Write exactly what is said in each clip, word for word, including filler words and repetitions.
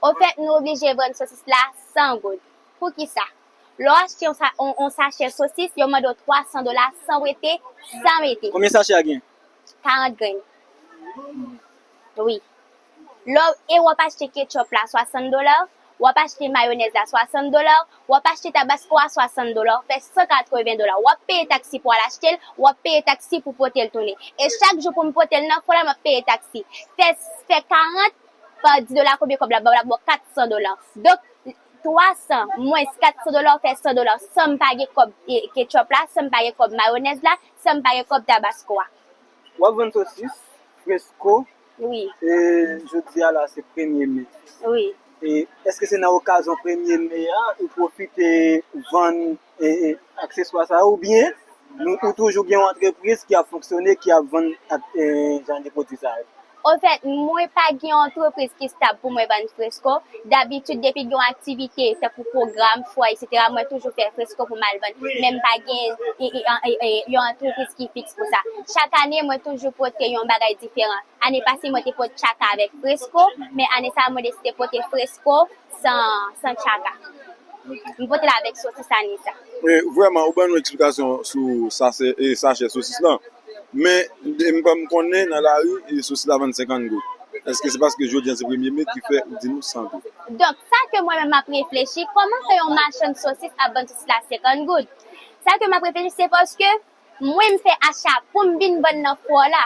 Ofèt, nou oblije vann sosis la san goud. Poukisa? Lè w achte yon sa- yon- yon sachè sosis, yo mande w twa san dola san wete, san wete. Konbyen sachè a gen? Karant grenn. Wi. Lè w- e w ap achte ketchup la swasant dola, w ap achte mayonèz la swasant dola, w ap achte tabasko a swasant dola, w fè san katreven dola. W ap peye taksi pou al achte l, w ap peye taksi pou pote l tounen. E chak jou pou m pote l nan fò la, m ap peye taksi. Fè, fè karant pa dis dola, konbyen kòb la ba w la? Ba w kat san dola. Donk, twa san mwens kat san dola, w fè san dola. San m pa gen kòb e, ketchup la, san m pa gen kòb mayonèz la, san m pa gen kòb tabasko a. W ap vann sosis, fresko, Wi, e jodi a la se premye me. wi. E èske se nan okazyon premye me a ou pwofite vann e, e, akseswa sa yo oubyen nou, ou toujou gen yon antrepriz ki ap fonksyone, ki ap vann ak, e, jan de pwodui sa yo? Ofèt, mwen pa gen yon antrepriz ki stab pou mwen vann fresko. Dabitid, depi gen yon aktivite, tankou pwogram, fwa, etsetera, mwen toujou fè fresko pou m al vann. Men m pa gen e, e, e, e, yon antrepriz ki fiks pou sa. Chak ane, mwen toujou pote yon bagay diferan. Ane pase, mwen te pote tchaka avèk fresko, men ane sa a, mwen deside pote fresko san, san tchaka. M pote l avèk sosis ane sa. E, vrèman, ou ban nou eksplikasyon sou sachè, e, sachè sosis lan. Men, de- m, m konnen nan lari, e, sosis la vann senkant goud. Èske se paske jodi a se premye me ki fè ou di nou san goud? Donk, sa ke mwen menm m ap reflechi, kòman fè yon machann sosis ap vann sosis la senkant goud? Sa ke m ap reflechi, se paske mwen m fè acha pou m vin vann nan fò la.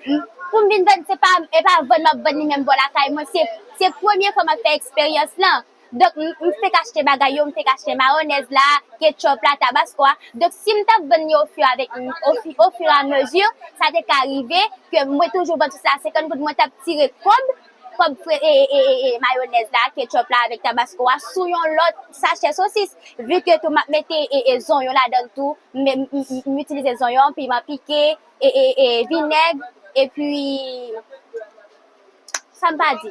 M- Pou m vin vann, se pa, e pa vann m ap vann li menm bò lakay mwen. Se, se premye fwa m ap fè eksperyans lan. Donk, m, m fèk achte bagay yo, m fèk achte mayonèz la, ketchup la, tabasko a. Donk, si m t ap vann yo ofi avèk, ofi, ofiramezu, sa te ka rive ke mwen toujou vann sosis la senkant goud, mwen t ap tire kòb, kòb fre, e, e, e, e, mayonèz la, ketchup la, avèk tabasko a, sou yon lòt sachè sosis. Vi ke tou m ap mete e, e, zonyon ladan l tou, m, m, m, m itilize zonyon, piman pike, e, e, e, vinèg, epi sa m pa di,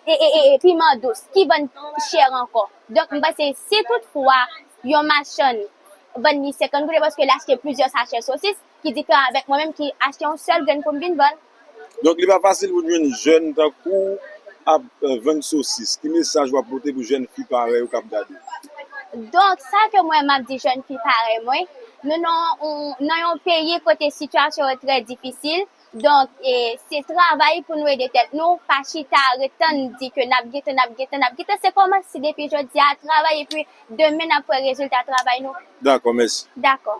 e, e, e, e, piman dous, ki vann chè ankò. Donk, m panse si toutfwa yon machann vann li senkant goud, se paske l achte plizyè sachè sosis ki diferan avèk mwen menm ki achte yon sèl grenn pou m vin vann. Donk, li pa fasil pou n jwenn jèn tankou w ap, e, vann sosis. Ki mesaj w ap pote pou jèn fi parèy ou k ap gade? Donk, sa ke mwen m ap di jèn fi parèy mwen, nou nan, on- nan yon peyi kote sitiyasyon yo trè difisil. Donk, e, se travay pou nou ede tèt nou, pa chita ret tann di ke n ap gentan, n ap gentan, n ap gentan. Se kòmanse depi jodi a, travay, epi demen n ap wè rezilta travay nou. Dakò, mèsi. Dakò.